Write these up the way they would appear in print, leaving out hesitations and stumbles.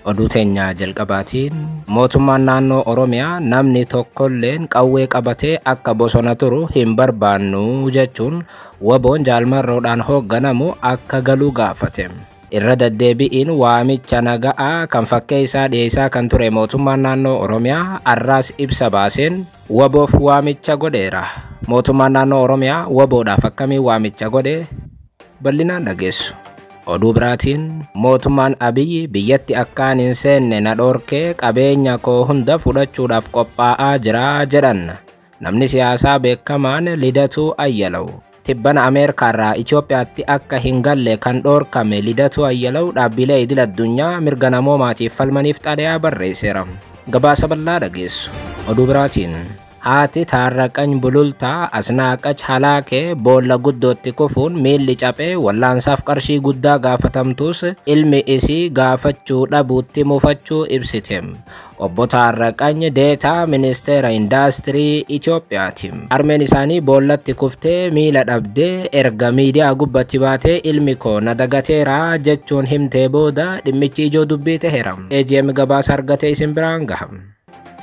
Oduu teenya jalqabaatiin mootummaan naannoo Oromiyaa namni tokkolleen qawwee qabatee akka bosona turu hin barbaannu jechuun WBOn jaalmarroodhaan hoogganamu akka galuu gaafate. Irra deddeebi'iin waamicha naga'aa kan fakkee isaa dhiyeessaa kan ture mootummaan naannoo Oromiyaa arraas ibsa baaseen WBOf waamicha godheera. Mootummaan naannoo Oromiyaa WBOdhaaf akkamiin waamicha godhe bal'inaan dhageessu. Oduu biraatiin mootummaan Abiyyi biyyatti akkaan hin seenne na dhorkee qabeenya koo hunda fudhachuudhaaf qophaa'aa jira jedhan. Namni siyaasaa beekamaan Lidatuu Ayyalaw. Tibbana Ameerikaarraa Itoophiyaatti akka hin galle kan dhorkame Lidatuu Ayyalaw dhaabbilee idil addunyaa mirga namoomaatiif falmaniif xalayaa barreesseera. Gabaasa bal'aa dhageessu. Oduu biraatiin haati Taarraqany Bulultaa Asnaaqach Halaakee boolla guddootti kufuun miilli caphee wallaansaaf qarshii guddaa gaafatamtus ilmi isii gaafachuu dhabuutti mufachuu ibsite. Obbo Taarraqany Deetaa Ministeera Indaastirii Itoophiyaati. Harmeen isaanii boollatti kuftee miila dhabdee erga miidiyaa gubbatti baatee ilmi koo na dagateera jechuun himtee booda dhimmichi ijoo dubbii ta'eera. AGM gabaasa argatee isin biraan gaha.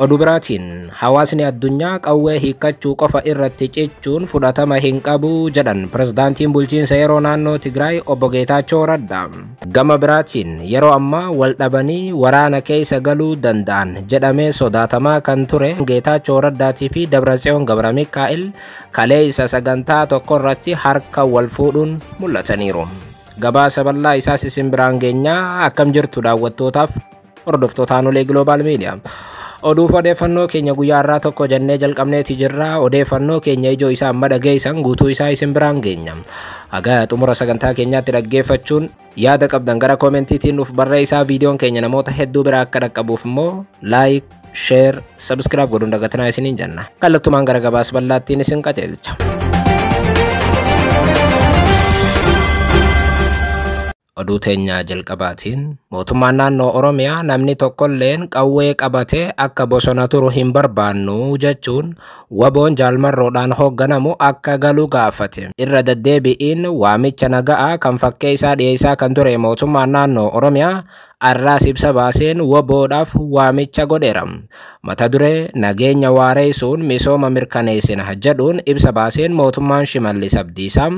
Oduu biraatiin hawaasni addunyaa qawwee hiikkachuu qofa irratti cichuun fudhatama hin qabu jedhan pirezidaantiin bulchiinsa yeroo naannoo Tigraay obbo Geetaachoo Raddaa. Gama biraatiin yeroo ammaa wal dhabanii waraana keessa galuu danda'an jedhamee sodaatamaa kan ture Geetaachoo Raddaatii fi Dabratsiyoon Gabra Mikaa'el kaleessa sagantaa tokko irratti harka wal fuudhuun mul'ataniiru. Gabaasa bal'aa isaas isin biraan geenyaa. Akkam jirtu daawwattootaaf hordoftoota Aanolee Global Media. Oduuf odeeffannoo keenya guyyaa har'aa tokko jennee jalqabneeti jirra. Odeeffannoo keenya ijoo isaa amma dhageessan guutuu isaa isin biraan geenya. Haga xumura sagantaa keenyaatti dhaggeeffachuun yaada qabdan gara koomentiitiin nuuf barreessaa. Viidiyoon keenya namoota hedduu bira akka dhaqqabuuf immoo like, share, subscribe godhuun dagatinaa isiniin jenna. Kallattumaan gara gabaasa bal'aattiin isin qajeelcha. Oduu teenya jalqabaatiin mootummaan naannoo Oromiyaa namni tokkolleen qawwee qabatee akka bosona turu hin barbaannu jechuun WBOn jaalmarroodhaan hoogganamu akka galu gaafate. Irra deddeebi'iin waamicha naga'aa kan fakkee isaa dhiyeessaa kan ture mootummaan naannoo Oromiyaa arraas ibsa baaseen WBOdhaaf waamicha godheera. Mata duree nageenya waareessuun misooma mirkaneessina jedhuun ibsa baaseen mootummaan Shimallis Abdiisaa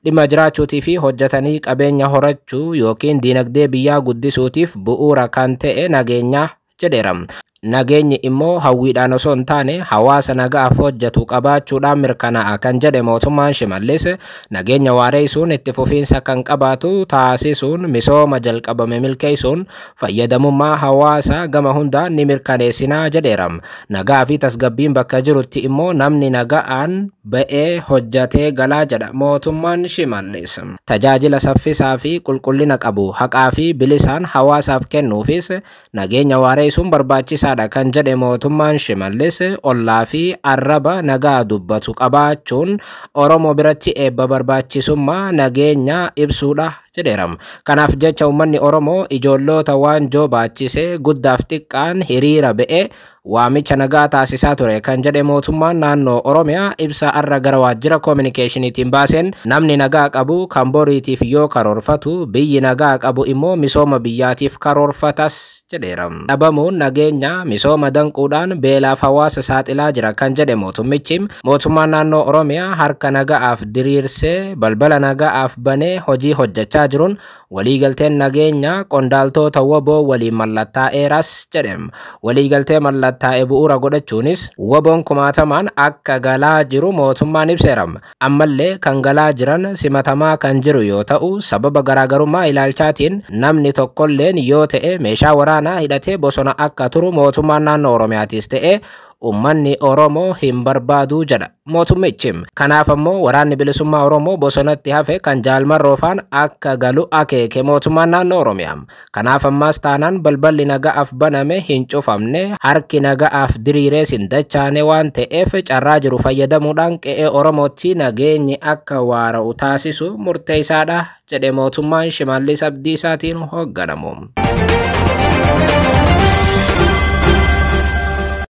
dhimma jiraachuutii fi hojjetanii qabeenya horachuu yookiin diinagdee biyyaa guddisuutiif bu'uura kan ta'e nageenya jedheera. Nageenyi immoo hawwiidhaan osoo hin taane hawaasa nagaaf hojjetu qabaachuudhaan mirkanaa'a kan jedhe mootummaan Shimallis nageenya waareessuun itti fufiinsa kan qabaatu taasisuun misooma jalqabame milkeessuun fayyadamummaa hawaasa gama hundaan ni mirkaneessinaa jedheera. Nagaa fi tasgabbiin bakka jirutti immoo namni naga'aan ba'ee hojjetee galaa jedha mootummaan Shimallis. Tajaajila saffisaa fi qulqullina qabu haqaa fi bilisaan hawaasaaf kennuufis nageenya waareessuun barbaachisaa kan jedhe mootummaan Shimallis ollaa fi arraba nagaa dubbatu qabaachuun Oromoo biratti eebba barbaachisummaa nageenya ibsuudha jedheera. Kanaaf jecha uummanni Oromoo ijoollota waanjoo baachisee guddaaf xiqqaan hiriira ba'ee waamicha nagaa taasisaa ture kan jedhe mootummaan naannoo Oromiyaa ibsa arra gara waajjira koominikeeshiniitiin baaseen namni nagaa qabu kan boriitiif yoo karoorfatu biyyi nagaa qabu immoo misooma biyyaatiif karoorfatas jedheera. Dhabamuun nageenya misooma danquudhaan beelaaf hawaasa saaxilaa jira kan jedhe mootummichi mootummaan naannoo Oromiyaa harka naga'aaf diriirsee balbala naga'aaf banee hojii hojjechaa jiruun waliigalteen nageenya qondaaltota WBO waliin mallattaa'eeras jedhe. Waliigaltee mallattaa'e bu'uura godhachuunis WBOn kumaatamaan akka galaa jiru mootummaan ibseera. Ammallee kan galaa jiran simatamaa kan jiru yoo ta'u sababa garaagarummaa ilaalchaatiin namni tokkolleen yoo ta'e meeshaa waraanaa hidhatee bosona akka turu mootummaan naannoo Oromiyaatis ta'e Uummanni Oromoo hin barbaadu jedha mootummichi. Kanaaf ammoo waraanni bilisummaa Oromoo bosonatti hafe kan jaalmarroofaan akka galu akeeke mootummaan naannoo Oromiyaa. Kanaaf ammaas taanaan balballi naga'aaf baname hin cufamne, harki naga'aaf diriirees hin dachaane waan ta'eef carraa jiru fayyadamuudhaan qe'ee Oromootti nageenyi akka waara'u taasisu murteessaadha jedhe mootummaan Shimallis Abdiisaatiin hoogganamu.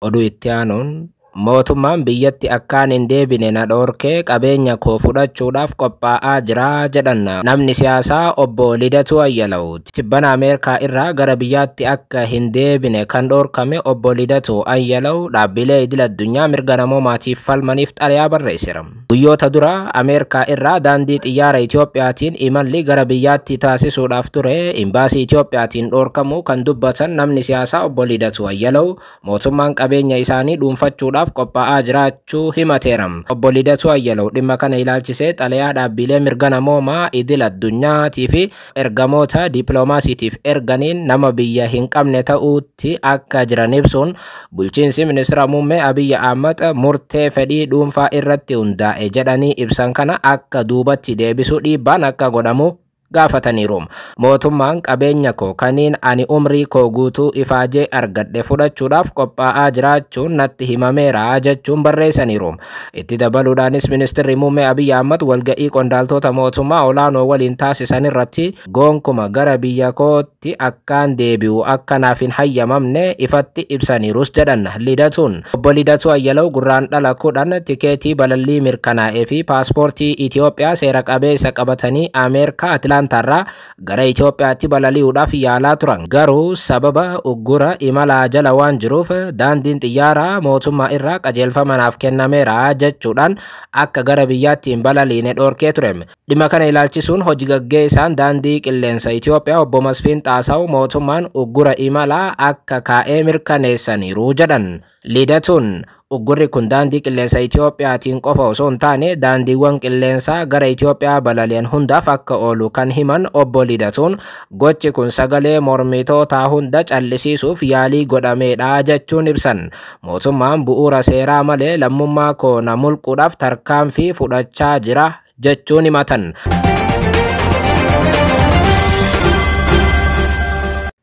Oduu itti aanuun Mootummaan biyyatti akkaan hin deebine na dhoorkee qabeenya koo fudhachuudhaaf qophaa'aa jira jedhan namni siyaasaa obbo Lidatuu Ayyalaw. Tibbana Ameerikaa irraa gara biyyaatti akka hin deebine kan dhoorkame obbo Lidatuu Ayyalaw dhaabbilee idil addunyaa mirga namoomaatiif falmaniif xalayaa barreesseera. Guyyoota dura Ameerikaa irraa daandii xiyyaara Itiyoophiyaatiin imalli gara biyyaatti taasisuudhaaf ture imbaasii Itiyoophiyaatiin dhoorkamuu kan dubbatan namni siyaasaa obbo Lidatuu Ayyalaw mootummaan qabeenya isaanii dhuunfachuudhaaf qophaa'aa jiraachuu himateera. Obbo Lidatuu Ayyalaw dhimma kana ilaalchisee xalayaa dhaabbilee mirga namoomaa idil addunyaatii fi ergamoota dippiloomaasiitiif erganiin nama biyya hin qabne ta'uutti akka jiran ibsuun bulchiinsi ministeera muummee Abiyyi Ahmad murtee fedhii dhuunfaa irratti hundaa'e jedhanii ibsan kana akka duubatti deebisuu dhiibbaan akka godhamu gaafataniiru. Mootummaan qabeenya koo kaniin ani umrii koo guutuu ifaajee argadhe fudhachuudhaaf qophaa'aa jiraachuun natti himameera jechuun barreessaniiru. Itti dabaluudhaanis ministeerri muummee Abiyyi Ahmad walga'ii qondaaltota mootummaa olaanoo waliin taasisan irratti gonkuma gara biyya kootti akkaan deebi'u akka naaf hin hayyamamne ifatti ibsaniirus jedhan Lidatuun. Obbo Lidatuu Ayyalaw gurraandhala 10 tikeetii balallii mirkanaa'ee fi paaspoortii Itiyoophiyaa seera qabeessa qabatanii Ameerikaa Atlaantaarraa gara Itiyoophiyaatti balali'uudhaaf yaalaa turan. Garuu sababa uggura imalaa jala waan jiruuf daandiin xiyyaaraa mootummaa irraa qajeelfama naaf kennameera jechuudhaan akka gara biyyaatti hin balaliine dhoorkee ture. Dhimma kana ilaalchisuun hojii gaggeessaan daandii qilleensa Itiyoophiyaa obbo Masfiin Xaasaw mootummaan uggura imalaa akka kaa'ee mirkaneessaniiru jedhan. Lidatuun uggurri kun daandii qilleensa Itiyoophiyaatiin qofa osoo hin taane daandiiwwan qilleensaa gara Itiyoophiyaa balali'an hundaaf akka oolu kan himan obbo Lidatuun gochi kun sagalee mormitootaa hunda callisiisuuf yaalii godhameedha jechuun ibsan. Mootummaan bu'uura seeraa malee lammummaa koo na mulquudhaaf tarkaanfii fudhachaa jira jechuun himatan.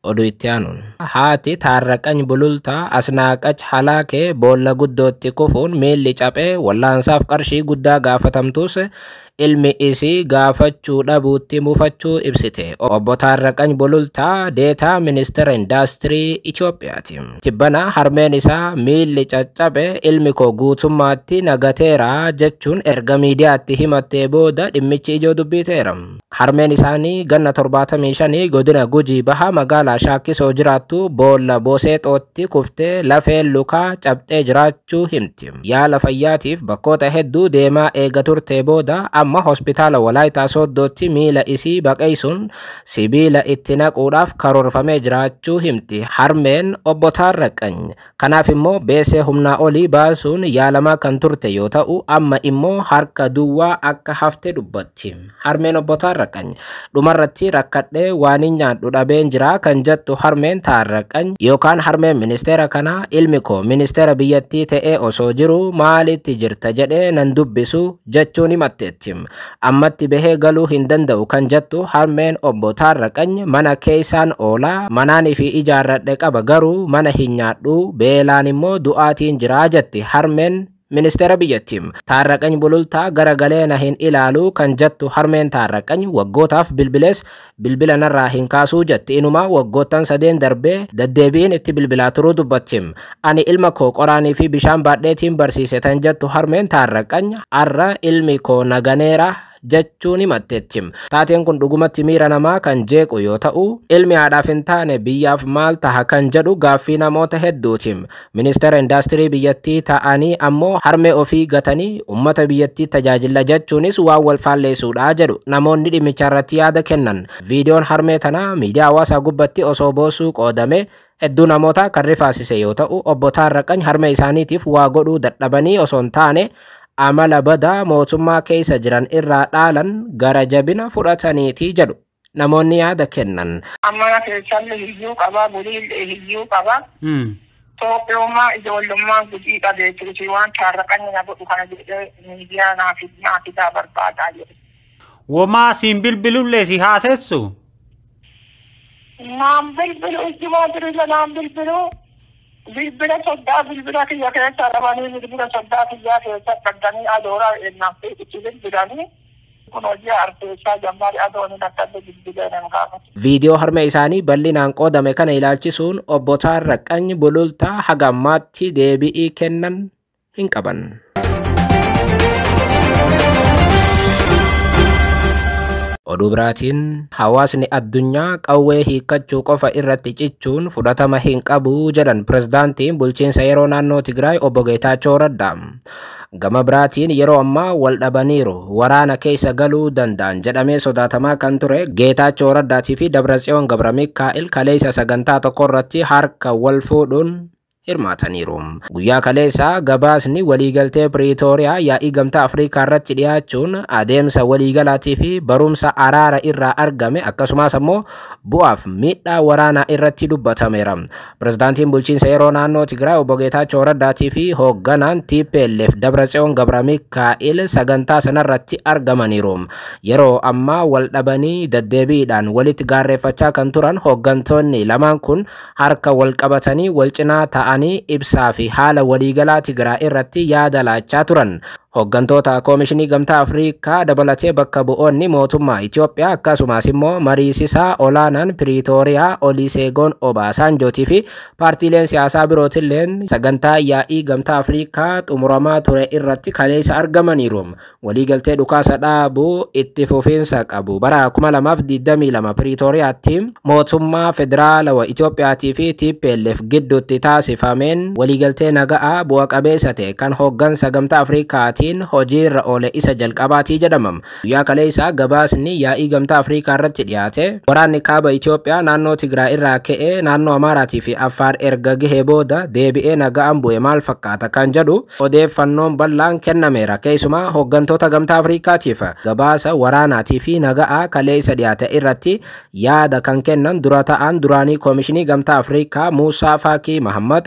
Oduu itti aanuun haati Taarraqany Bulultaa Asnaaqach Halaakee boolla guddootti kufuun miilli caphee wallaansaaf qarshii guddaa gaafatamtus ilmi isii gaafachuu dhabuutti mufachuu ibsite. Obbo Taarraqany Bulultaa deetaa ministeera indaastirii Itiyoophiyaati. Tibbana harmeen isaa miilli caccabe ilmi koo guutummaatti nagateera jechuun erga miidiyaatti himattee booda dhimmichi ijoo dubbii ta'eera. Harmeen isaanii ganna 75 godina Gujii Bahaa magaalaa Shaakkisoo jiraattu boolla Boseexootti kuftee lafeen lukaa cabxee jiraachuu himti. Yaala fayyaatiif bakkoota hedduu deemaa eega turte booda amma hospitaala Walaayitaa Sooddootti miila isii baqeessuun sibiila itti naquudhaaf karoorfamee jiraachuu himti. Harmeen obbo Taarraqany kanaaf immoo beesee humnaa olii baasuun yaalamaa kan turte yoo ta'u amma immoo harka duwwaa akka hafte dubbatti. Harmeen obbo Taarraqany dhumarratti rakkadhee waan hin nyaadhu dhabeen jira kan jettu harmeen Taarraqany yookaan harmeen ministeera kanaa ilmi koo ministeera biyyattii ta'ee osoo jiru maalitti jirta jedhee nan dubbisu jechuun himatteetti. Ammatti bahee galuu hin danda'u kan jettu harmeen obbo Taarraqany mana keessaan oolaa manaanii fi ijaarradhe qaba garuu mana hin nyaadhu beelaan immoo du'aatiin jiraa jetti harmeen ministeera biyyattii. Taarraqany Bulultaa garagalee na hin ilaalu kan jettu harmeen Taarraqany waggootaaf bilbilees bilbila narraa hin kaasuu jetti. Inumaa waggoottan 3 darbee deddeebiin itti bilbilaa turuu dubbatti. Ani ilma koo qoraanii fi bishaan baadheetiin barsiise tan jettu harmeen Taarraqany har'a ilmi koo naganeera jechuun himatteetti. Taateen kun dhugumatti miira namaa kan jeequ yoo ta'u ilmi haadhaaf hin taane biyyaaf maal taha kan jedhu gaaffii namoota hedduuti. Ministeera indaastirii biyyattii ta'anii ammoo harmee ofii gatanii uummata biyyattii tajaajila jechuunis waan wal faalleessuudha jedhu namoonni dhimmicha irratti yaada kennan. Viidiyoon harmee tanaa miidiyaa hawaasaa gubbatti osoo boossuu qoodame hedduu namoota kan rifaasise yoo ta'u obbo Taarraqany harmee isaaniitiif waa godhuu dadhabanii osoo hin taane amala badaa mootummaa keessa jiran irraa dhaalan gara jabina fudhataniiti jedhu namoonni yaada kennan. Amala keessallee hiyyuu qaba, buliillee hiyyuu qaba. Itoophiyummaa ijoollummaa Gujii dhabeetuuti waan Taarraqanyi na godhu kana jedhee miidiyaa naaf fidaa barbaadaa jedhe. Womaa siin bilbilullee si haasessu? Naan bilbilu ijjumaa jirisa naan bilbilu. Bilbila soddaa bilbila kiyya keessa dhabanii bilbila soddaa kiyyaa keessa qaddanii adoora naaf itti bilbilanii kun hojii arteessaa jammaari adooniin akkatti bilbilee nan gaafatu. Viidiyoo harmee isaanii bal'inaan qoodame kana ilaalchisuun obbo Taarraqany Bulultaa haga ammaatti deebii kennan hin qaban. Oduu biraatiin hawaasni addunyaa qawwee hiikkachuu qofa irratti cichuun fudhatama hin qabu jedhan pirezidaantiin bulchiinsa yeroo naannoo Tigraay obbo Geetaachoo Raddaa. Gama biraatiin yeroo ammaa wal dhabaniiru waraana keessa galuu danda'an jedhamee sodaatamaa kan ture Geetaachoo Raddaatii fi Dabratsiyoon Gabramikaa'el kaleessa sagantaa tokko irratti harka wal fuudhuun hirmaataniiru. Guyyaa kaleessaa gabaasni waliigaltee Piriitooriyaa yaa'ii gamtaa Afrikaa irratti dhiyaachuun adeemsa waliigalaatii fi barumsa araara irraa argame akkasumas ammoo bu'aaf miidhaa waraanaa irratti dubbatameera. Pirezidaantiin bulchiinsa yeroo naannoo Tigraay obbo Geetaachoo Raddaatii fi hoogganaan TPLF Dabratsiyoon Gabramikaa'el sagantaa sanarratti argamaniiru. Yeroo ammaa wal dhabanii deddeebiidhaan walitti gaarreeffachaa kan turan hooggantoonni lamaan kun harka wal qabatanii wal cinaa ta'anii ibsaa fi haala waliigalaa Tigraay irratti yaada laachaa turan. Hooggantoota Koomishinii Gamtaa Afrikaa dabalatee bakka bu'oonni mootummaa Itoophiyaa akkasumas immoo mariisisaa olaanaan Piriitooriyaa Oliiseegoon Obaasanjootii fi paartiileen siyaasaa birootilleen sagantaa yaa'ii Gamtaa Afrikaa xumuramaa ture irratti kaleessa argamaniiru. Waliigaltee dhukaasa dhaabuu itti fufiinsa qabu bara 2022 Piriitooriyaatti mootummaa federaalawaa Itoophiyaatii fi TPLF gidduutti taasifameen waliigaltee naga'aa bu'a qabeessa ta'e kan hooggansa Gamtaa Afrikaatiin hojiirra oole isa jalqabaatii jedhama. Guyyaa kaleessaa gabaasni yaa'ii Gamtaa Afrikaa irratti dhiyaate waraanni kaaba Itoophiyaa naannoo Tigraay irraa ka'ee naannoo Amaaraatii fi Affaar erga gahee booda deebi'ee naga'aan bu'e maal fakkaata kan jedhu odeeffannoon bal'aan kennameera. Keessumaa hooggantoota Gamtaa Afrikaatiif gabaasa waraanaatii fi naga'aa kaleessa dhiyaate irratti yaada kan kennan dura ta'an duraanii Koomishinii Gamtaa Afrikaa Muusaa Faakii Mahammad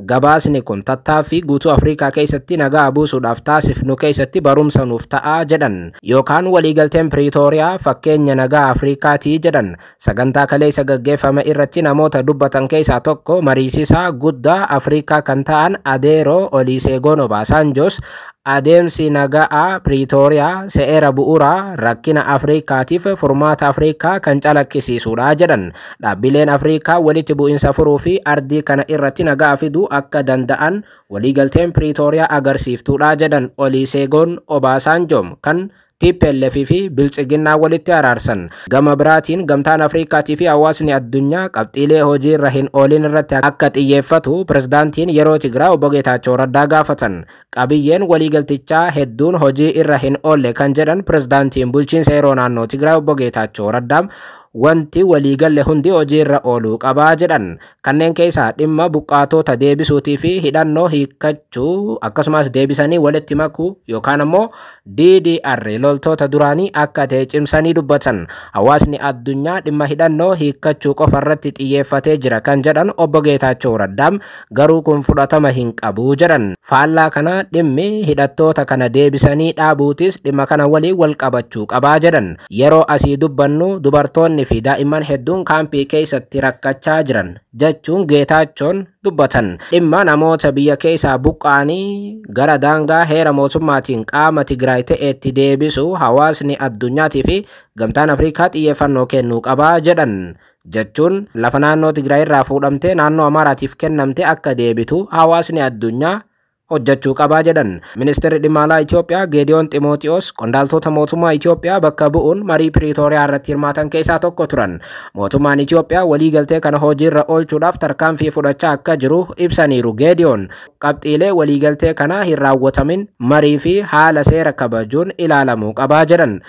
gabaasni kun tattaaffii guutuu Afrikaa keessatti nagaa buusuudhaaf taasifnu keessatti barumsa nuuf ta'aa jedhan yookaan waliigalteen Piriitooriyaa fakkeenya nagaa Afrikaatii jedhan. Sagantaa kaleessa gaggeeffame irratti namoota dubbatan keessaa tokko mariisisaa guddaa Afrikaa kan ta'an Adeeroo Oliiseegoon Obaasanjoos adeemsi naga'aa Piriitooriyaa seera bu'uuraa rakkina Afrikaatiif furmaata Afrikaa kan calaqqisiisudha jedhan. Dhaabbileen Afrikaa walitti bu'insa furuu fi ardii kana irratti nagaa fiduu akka danda'an waliigalteen Piriitooriyaa agarsiiftuudha jedhan Oliiseegoon Obaasanjoom kan TPLF fi Biltsiginnaa walitti araarsan. Gama biraatiin Gamtaan Afrikaatii fi hawaasni addunyaa qabxiilee hojiirra hin oolin irratti akka xiyyeeffatu pirezidaantiin yeroo Tigraay obbo Geetaachoo Raddaa gaafatan. Qabiyyeen waliigaltichaa hedduun hojii irra hin oolle kan jedhan pirezidaantiin bulchiinsa yeroo naannoo Tigraay obbo Geetaachoo Raddaa wanti waliigalle hundi hojiirra ooluu qabaa jedhan. Kanneen keessaa dhimma buqqaatota deebisuutii fi hidhannoo hiikkachuu akkasumas deebisanii walitti makuu yookaan ammoo DDR loltoota duraanii akka ta'e cimsanii dubbatan. Hawaasni addunyaa dhimma hidhannoo hiikkachuu qofa irratti xiyyeeffatee jira kan jedhan obbo Geetaachoo Raddaam garuu kun fudhatama hin qabu jedhan. Faallaa kana dhimmi hidhattoota kana deebisanii dhaabuutis dhimma kana waliin wal qabachuu qabaa jedhan. Yeroo asii dubbannu dubartoonni fi daa'imman hedduun kaampii keessatti rakkachaa jiran jechuun Geetaachoon dubbatan. Dhimma namoota biyya keessaa buqqa'anii gara daangaa heera mootummaatiin qaama Tigraay ta'etti deebisu hawaasni addunyaatii fi Gamtaan Afrikaa xiyyeeffannoo kennuu qabaa jedhan. Jechuun lafa naannoo Tigraay irraa fuudhamtee naannoo Amaaraatiif kennamte akka deebitu hawaasni addunyaa hojjechuu qabaa jedhan. Ministeerri dhimma alaa Itoophiyaa Geediyoon Ximootiyoos qondaaltota mootummaa Itoophiyaa bakka bu'uun marii Piriitooriyaa irratti hirmaatan keessaa tokko turan. Mootummaan Itoophiyaa waliigaltee kana hojiirra oolchuudhaaf tarkaanfii fudhachaa akka jiru ibsaniiru. Geediyoon qabxiilee waliigaltee kana hin raawwatamin marii fi haala seera kabajuun ilaalamuu qabaa jedhan.